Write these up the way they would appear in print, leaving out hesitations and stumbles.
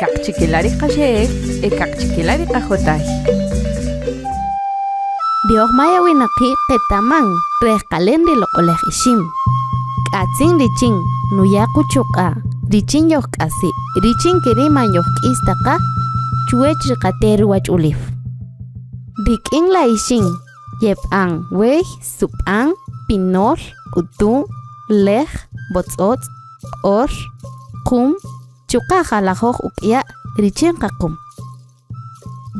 Kaqchikela' ri qaxe'el e kaqchikela' ri qajotay. Ri oj maya winaqi' qetaman rejqalen ri loq'olej ixim. K'atzin richin nuya' quchuq'a' richin yojk'asi' richin ke ri' man yojk'is ta qa chuwech ri qate' ruwach'ulew. Rik'in la ixin yeb'an wey, sub'an, pinol, q'utu'n, lej, b'otz'otz', q'or, qum, chuqa' jalajoj uk'ya' richin qaqum.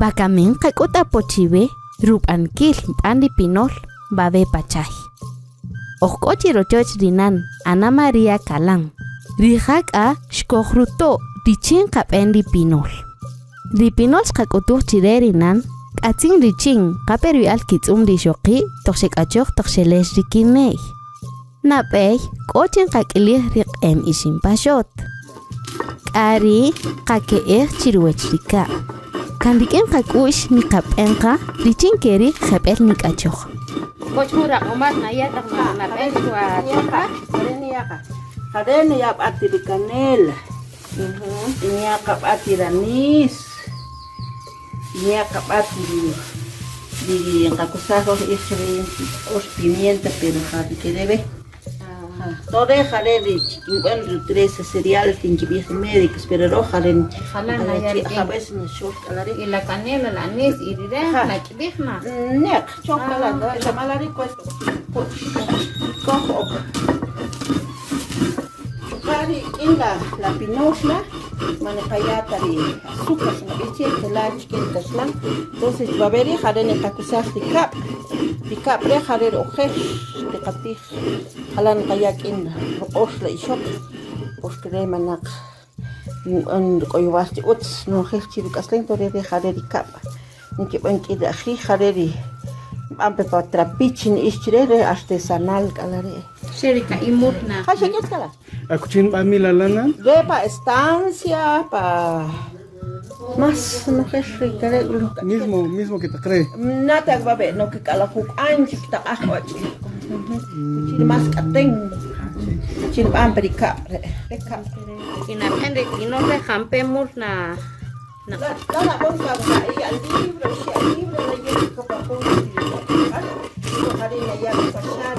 Wakami nqak'ut apo chiwe rub'ankil nb'an ri pinol wawe' pa chay. Oj k'o chi rochoch ri nan Ana María Calán, rija' k'a xkojruto' richin nqab'en ri pinol. Ri pinol xqak'utuj chi re ri nan k'atzin richin nqape ruya'al kitz'um ri ixoqi' toq xek'achoj toq xelex ri kine'y. Nab'ey k'o chi nqak'ilij ri q'en ixin pa xot. K'a ri' nqake'ej chi ruwech ri ka'. Kan rik'in qak'u'x niqab'en qa richin ke ri' jeb'ël nik'achoj. K'o jun raq'omal naya' taq nab'en chwa ch'aqa. Jare' nuya' b'a ti rukanela, nuya' qa b'a ti ranís. Niyaqa b'a ti ri nqakusaj röj ij chi ri q'or pimienta pero ja ri ke re' ve. Todo re' ja re' ri nb'an ri trece cereales ri nkib'ij ri médicos pero röj ja re' a veces nxol k'a la ri'. Y la canela, la anís y ri re' nak'ib'ij na. Neq, choj k'a la, xa ma la ri' cuesta koj ok. Chuqa' rik'in la pinoxla man niqaya' ta ri azúcar nab'ij che kela' chike ri kaxlan entonces wawe' ri' jare' niqakusaj ri kab', ri kab' re' jare' ri ojer tiqatij jalan niqaya' k'in ruq'or la ixoq porque re' manaq nib'an ruk'oyowal chi utz nojel chi ruk'aslem entonces re' jare' ri kab' nkib'an k'in ri ají' jare' ri nb'an pe pa trapiche ni'ix chire re' artesanal k'a la ri'. Xe ri ka'i' mul na. Ja xek'is k'a la. Akuchi nb'an mi la lana? Re pa estancia, pa más nojel ri kere'. Mismo, mismo que taq re'. Nata wawe' no kik'ala juk'an chik taq'aj k'o chi. Chi ri más k'aten. Chi nb'an pe ri kab' re'. Re kab'. Y nab'en ri pinol re' jampe' mul na. La la pon ka'i' al libro, oxi' al libro, la ye ka pa pon jare' naya' pa xan,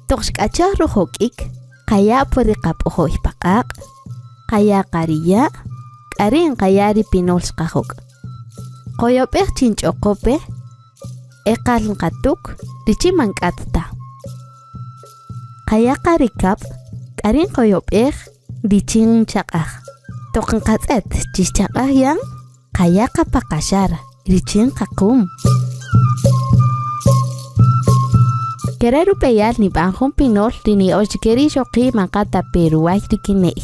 Toq xk'achaj rujok'ik, Qaya' po ri qap'ojo'y pa q'aq', qaya' qa ri ya', k'a ri' nqaya' ri pinol xqajok'. Qoyob'ej chi nch'oqo pe, eqal nqatuk richin man nk'at ta. Qaya' qa ri kab', k'a ri' nqoyob'ej richin nchaq'aj. Toq nqatz'ët chi xchaq'aj yan, Qaya' qa pa qaxar richin qaqum. Kere' rub'eyal nib'an jun pinol ri niya'ox chike ri ixoqi' man qa ta pe ruway ri kine'y.